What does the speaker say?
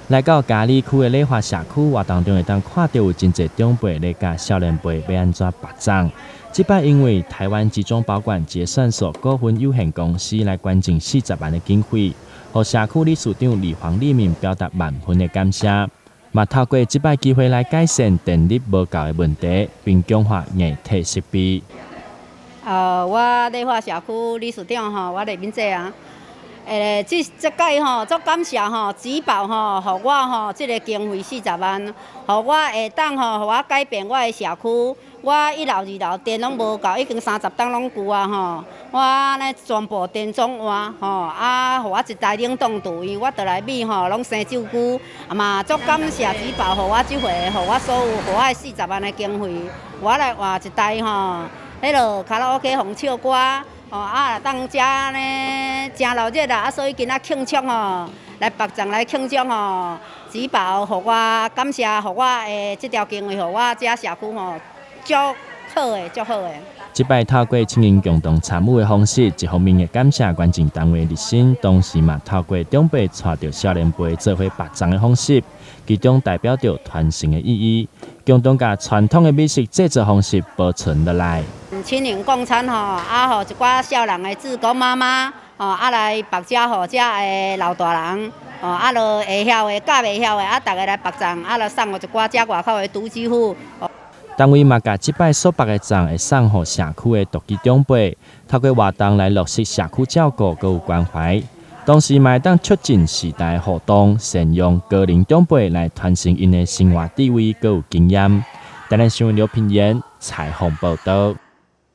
來到佳里區的禮華社區活動中，會當看著有真濟長輩咧教少年輩欲按怎縛粽。這擺因為台灣集中保管結算所股份有限公司來捐贈40萬的經費，予社區理事長李黃立明表達萬分的感謝。嘛透過這擺機會來改善電力無夠的問題，並強化硬體設備。我禮華社區理事長吼，我李敏姐啊。這這屆吼，足感謝吼，集保吼，予我吼，這个經費40萬，予我會當吼，予我改變我的社區。我一樓、二樓電攏無夠，已經30冬攏舊啊吼。我按呢全部電總換吼，啊，予我一台冷凍櫥，因為我佇內面吼攏生酒龜，啊嘛足感謝集保，予我這回，予我所有，予我的四十萬的經費，我來換一台吼，彼落卡拉 OK 予唱歌。哦，啊，當遮呢誠熱鬧啦，啊，所以今仔慶祝吼，來縛粽來慶祝吼，集保予我感謝，予我的這條經費，予我這社區吼，足好的，足好的。這擺透過青年共同參與的方式，一方面會感謝捐贈單位熱心，同時嘛透過長輩帶著少年輩做伙縛粽的方式，其中代表著傳承的意義，共同共傳統的美食製作方式保存落來。青年共餐吼，啊，予一寡少年的志工媽媽，吼，啊來縛遮予遮的老大人，吼，啊，著會曉的、教袂曉的，啊，逐个來縛粽，啊，著送予一寡遮外口的獨居戶。單位嘛，共這擺所縛的粽會送予社區的獨居長輩，透過活動來落實社區照顧，閣有關懷。同時嘛會當促進世代互動，善用高齡長輩來傳承𪜶的生活智慧，閣有經驗。台南新聞劉品言採訪報導。